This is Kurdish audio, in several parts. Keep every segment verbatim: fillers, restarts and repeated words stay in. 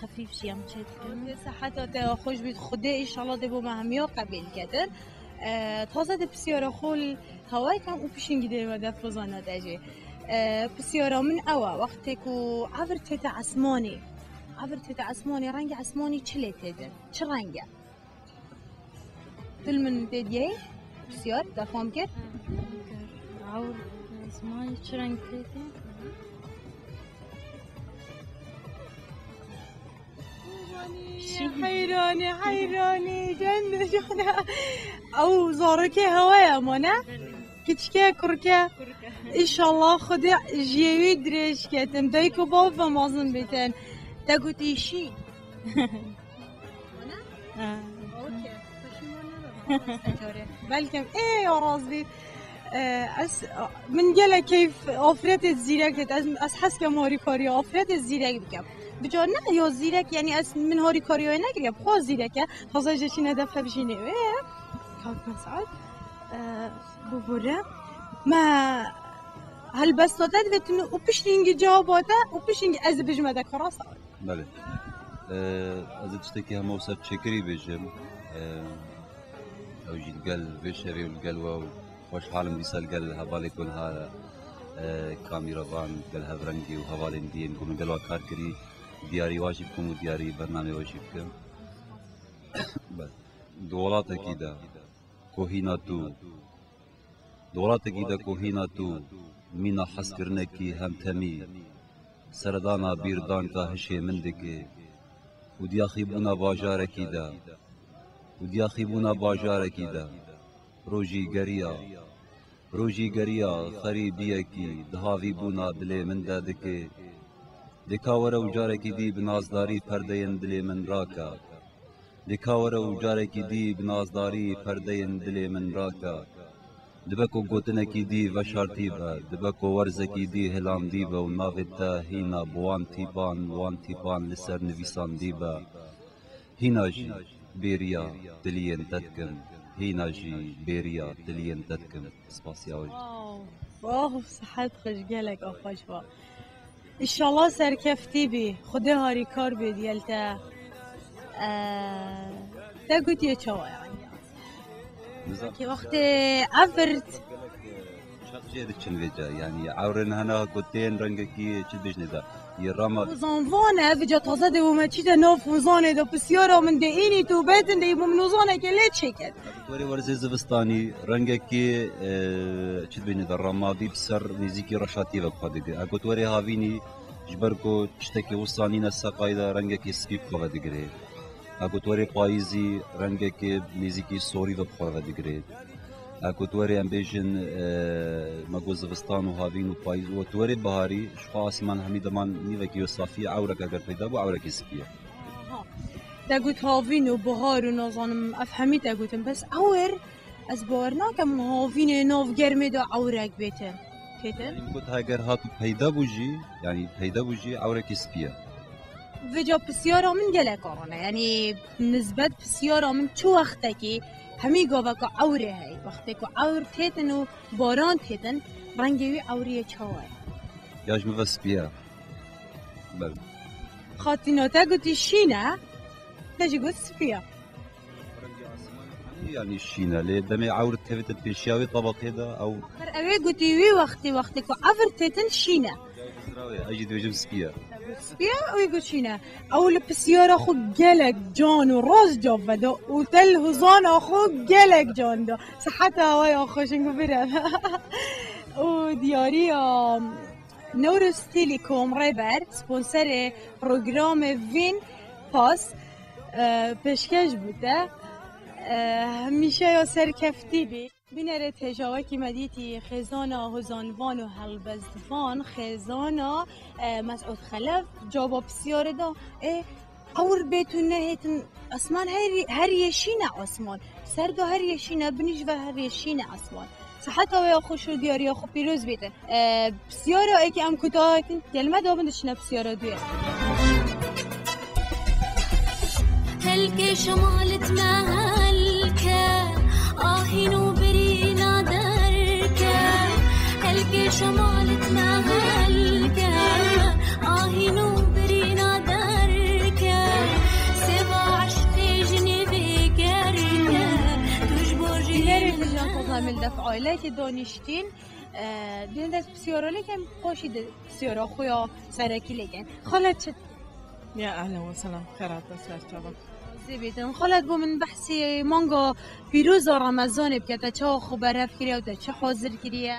Xefîf jî em çêdikin. Seheta te ya xweş bît, Xwedê înşallah dê bo me hemiya qebîl kedin. E, taze de pisyara xwe li hewayê kem û pişingî dê me def bizana te jî. E, pisyara min ew e, wextê ku evir tête esmanê, evir tête esmanê, rengê esmanî çi lê tête? Çi reng e? Tu li min tê diyeyî? Pisyar, te fam kir? Ewr, esmanî çi reng tête? Heyranî, heyranî, cem cana. Ew zarokê hewa ye ama ne? Kiçike, kurke. Înşallah Xwedê jiyê wî dirêj ketin. Dayik û bav ve mezin bîtin. Te gotî şî. Ha. Belkim ê ya razî. Ee, ez, min gelek keyf afretê zîrek dît. Ez, ez hez kem harîkariya afretê zîrek bikim. Bicar ne ya zîrek, yani ez min harîkariya wê nekiriye, bi xwe zîrek e. Taze jê çîne def hevjînê wê ye. Kak Mes'ud. Ee, bibûre. Me helbesta te divêtin û piştî hingî cewaba te û piştî hingî ez dibêjime de ka rast. Belê. Ee, ez ê tiştekî hema wisa çêkirî bêjim. Ee, ew jî li gel vê şevê û li gel we û xweşhal im dîsa li gel hevalê ku niha, e, kamîrevan, li gel hevrengî û hevalên diyên ku min gel we kar kirî, diyarî wa jî bikim û diyarî bernameyê we jî bikim. Belê. Di welatekî de ku hîna tu Di welatekî de ku hîna tu mîna hezkirinekî hemtemî, seredana bîrdanka hişê min dike û diyaxîbûna bajarekî de, û diyaxîbûna bajarekî de, rojî geriya, rojî geriya xerîbiyekî dihavîbûna dilê min de dike. Dika were û carekî dî bi nazdarî perdeyên dilê min rake. Dika were û carekî dî bi nazdarî perdeyên dilê min rake. Dibe ku gotinekî dî veşartî be, dibe ku werzekî dî hilandî be û navê te hîna bi wan tîpan, wan tîpan li ser nivîsandî be. Hîna jî bêriya tiliyên te dikim, hîna jî bêriya tiliyên te dikim. Spasiya we jî. Wow, wow, sihet xweş, gelek xweş ba. Înşallah serkeftî bî. Xwedê harîkar bê diyel te. Ee, te gotiye çawa yani? Nizam. Ki wextê evirt. Çaxçiyê diçin vêca, yani ewrên hena ku tên rengekî çi dibêjnê de. Yê rama. Hozanvan e, vêca taze de û me çî de nav hozanê de pisyara min de înî tu betin de û min hozaneke lê çêket. Werê werzê zivistanî rengekî, e, çi dibêjnê de ramavî bi ser nêzîkî reşatiyê ve bi xwe digire. Eko tu werê havînî ji ber ku tiştekî wisa nîne seqayî de rengekî spî bi xwe ve digire. Eko tu werê payîzî rengekê nêzîkî sorî ve bi xwe ve digire. Eko tu werê em bêjin, e, me got zivistan û havîn û payîz û tu werê biharî ji xwe asîman hemî deman nîvekî yo safî ewrek eger peyda bû ewrekî spî ye. Aha. Te got havîn û bihar û nazanim ev hemî te gotin. Bes ewr ez bawer nakim havînê nav germê de ewrek bête. Têtin? Min got heger hat û peyda bû jî, yani peyda bû jî ewrekî spî ye. Vêca pisyara min gelek aran e. Yani nisbet pisyara min çi wextekî hemî gaveka ewrê heye. Wextê ku ewr têtin û baran têtin, rengê wî ewriyê çawa ye? Ya ji min ve spî ye. Belê. Xatîna te gotî şîn e, te jî got spî ye. Rengê asmanê hemî yanî şîn e. Lê demê ewr tevête pêşiya wê tebaqê de ew. Her ew ê gotî wî wextî, wextê ku ewr têtin şîn e. Zirawê, ez jî dibêjim spî ye. Spî ye, wî got şîn e. Ew li pisyara xwe gelek can û rast cavab veda û te li hozana xwe gelek can da. Siheta we ya xweş in ku bire. Û diyariya Newroz Telecom Rêber, sponserê programê Vîn Pass, e, pêşkeş bû te. E, hemîşe ya serkeftî bî. Bînerê têja wekî me dîtî xêzana hozanvan û helbestvan, xêzana, e, Mesûd Xelef, caba pisyarê da, ê, ewr bêt û nehêtin, esman her, her yeşîne asman. Ser da her yeşîne, binî ji ve her yeşîne asman. Siheta we ya xweş û diyariya xwe pîroz bîte. E, pisyara êkê em kuta dikin, gelme da bin diçine pisyara duye. Helke şemalit me helke, ahîn û birîna derke. Helke şemalit me helke, ahîn û birîna derke. Def ailekê daniştîn, e, dê dest pisyara lêkin, paşî de pisyara xwe ya serekî lêkin. Xalet çi? Ya ehlen we selam, xêr hate ser çava. Zêbêtin. Xalet bo min behsê manga pîroza Remezanê bike, te çawa xwe berhev kiriye û te çi hazir kiriye?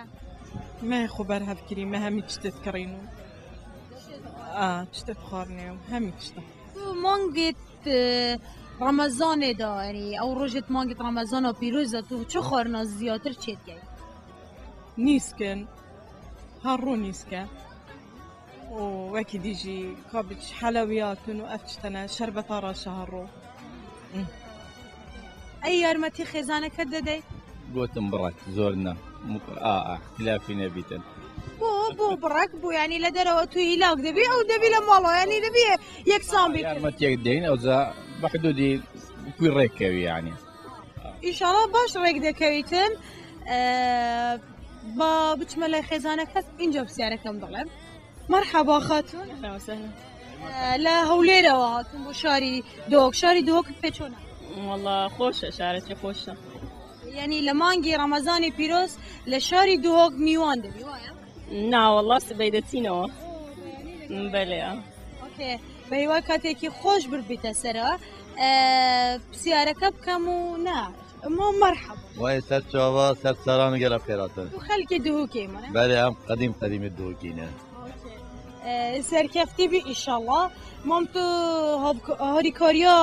Me xwe berhev kirî, me hemî tiştê dikirîn û, a, tiştê dixwarinê û hemî tişta. Tu mangêt, e, Remezanê de, yanî ew rojêt mangêt Remezana pîroz de tu çi xwarina ziyatir çêdikey? Nîskin, her ro nîske. Û wekî dî jî kabiç helewiyatin û ev tiştene şerbeta reşa her ro. Ey yarmetî xêzaneke dedey? Gotin birek, zor ne. Muk-, a, a, îxtilafî nebîtin. Bo, bo birek, bo yanî le derewa tu hîlak debî, ew debî le mala, yanî debî yeksan bî. Yarmetiyek deyin, ew za bi hududî ku rêk kevî yanî. Înşallah baş rêk dekevîtin. Ee, ba biçime le xêzaneke, înca pisyareke min dixwim. Merhaba xatun. Ehlen we sehlen. Ee, le Hewlêrê we hatun bo şarî Duhok. Şarî Duhok pê çona? Walla xweş e, şarekî xweş e. Yanî li mangê Remezanê pîroz li şarî Duhok mîwan dibî, waya? Na, walla sibey de tîne we. Belê ya. Okey. Beywa katekî xweş bir bîte sera. Ee, pisyareke bikem û ne. Ma merhaba. Vay ser çava, ser seran û gelek xêratin. Tu xelkê Duhokê me ne? Belê, em qedîm qedîmê Duhokî ne. Okey. Ee, serkeftî bî înşallah. Mam tu hav-, harîkariya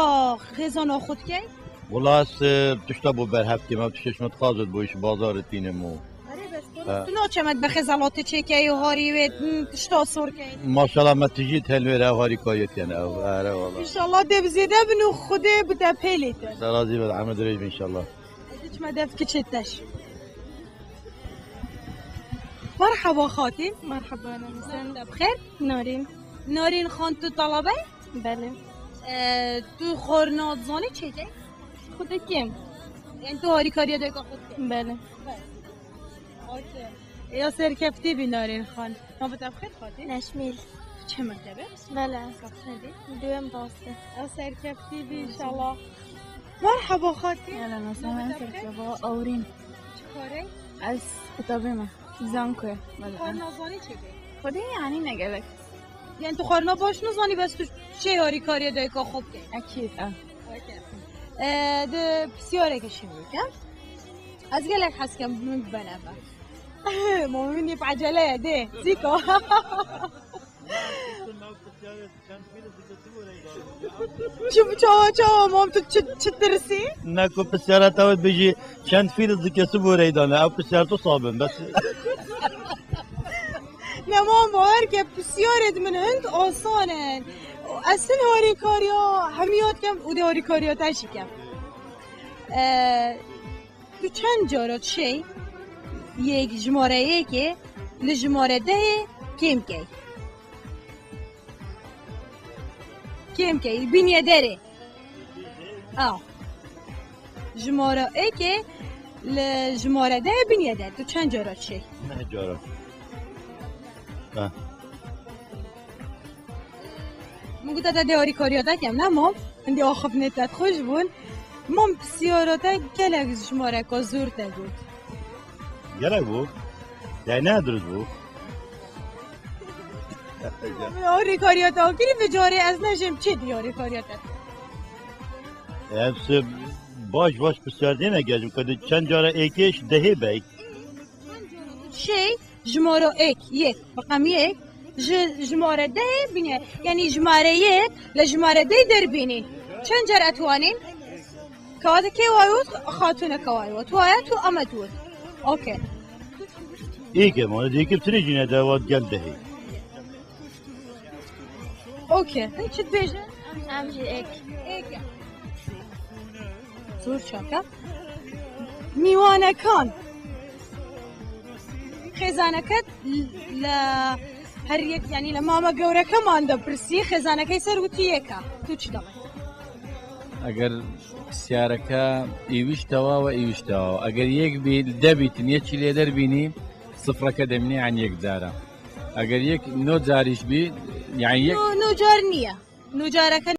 xêzana xwe dikey? Wala ez, e, tişta bo berhev kêm, ev tiştê şima dixwazit bo îş bazarê tînim û. Erê, bes, ha. Tu naçe me dibe xêzalatê çêkey û harî wê, hmm, tişta sor key. Maşallah me tijî telwêr ev harîkariyê dikin ev. Erê wala. Înşallah dê bi zêde bin û Xwedê bi te pêlê te. Te razî be, eme dirêj be înşallah. Diçme dev kiçê teş. Merhaba xatî. Merhaba, namin sen? Te bi xêr? Narîn. Narîn xan, tu talebe? Belê. Ee, tu xwarina dizanî çêkey? Xwedê kêm. Yanî tu harîkariya dayika xwe dikey? Belê. Okey. Ya serkeftî bî Narîn xan. Navê te bi xêr xatî? Neşmîl. Tu çi mektebê? Belê. Kaç senedî? Duyem dastê. Ya serkeftî bî înşallah. Merhaba xatî. Ehlen we sehlen, serkeva Ewrîn. Çi karey? Ez qutabê me. Zankoye. Belê. Xwarina zanî çêkey? Xwedê yanî ne gelek. Yanî tu xwarina baş nizanî, bes tu çê harîkariya dayika xwe bikey? Ekîd, e. Okey. Ee, di pisyareke şî bikim. Ez gelek hez kem min bibene ve. Ma min yê bi ecele ye, dê, zîka. Çi, çawa, çawa, mam tu çi, çi tirsî? Ne ku pisyara te wê bijî çend fîl zikê sibûreyî dane? Ev pisyar tu sabin, bes. Ne mam, bawer ke pisyarêt min hind asan in. Ez hin harîkariya hemiya dikim û dê harîkariya te jî kem. Ee, Tu çend cara dişey yek, jimare yekê li jimare dehê kêm key? Kêm key, bînye derê. A. Jimare êkê li jimare dehê bînye der. Tu çend cara dişey? Neh cara. Ha. Min gote te dê harîkariya te kem, ne mam? Hindî axiftinê te xweş bûn. Mam, pisyara te gelek ji jimare ka zor te got. Gelek bû. Yani ne dirust bû? Harîkariya te kirî, vê carê ez nejim çi dî harîkariya te. Em se baş baş pisyar dê negerim, ka di çend cara êkê ji dehê bey. Şey, jimara êk, yek, reqem yek, ji jimare dehê bîne, yanî jimare yek li jimare dehê derbînî. Çend car etwanîn? Kewate kê wayot, xatûne ke wayot. Waya tu, ame tu. Okey. Êk e, mane, dêkir tirê jî ne de, wat gel dehê. Okey. Hûn çi dibêjin? Em jî êk. Êk e. Zor çak e. Mîwanekan. Xêzaneke li her yek, yanî li mama gewrekeman de pirsî, xêzanekê ser witî yek e. Tu çi dixwî? Eger pisyareke îwiş tewa we, îwiş tewa we. Eger yek bî, li de bîtin, yek çî lê derbînî, sifreke demînî, yanî yek cara. Eger yek no carîş bî, yanî yek. No, no car niye. No careke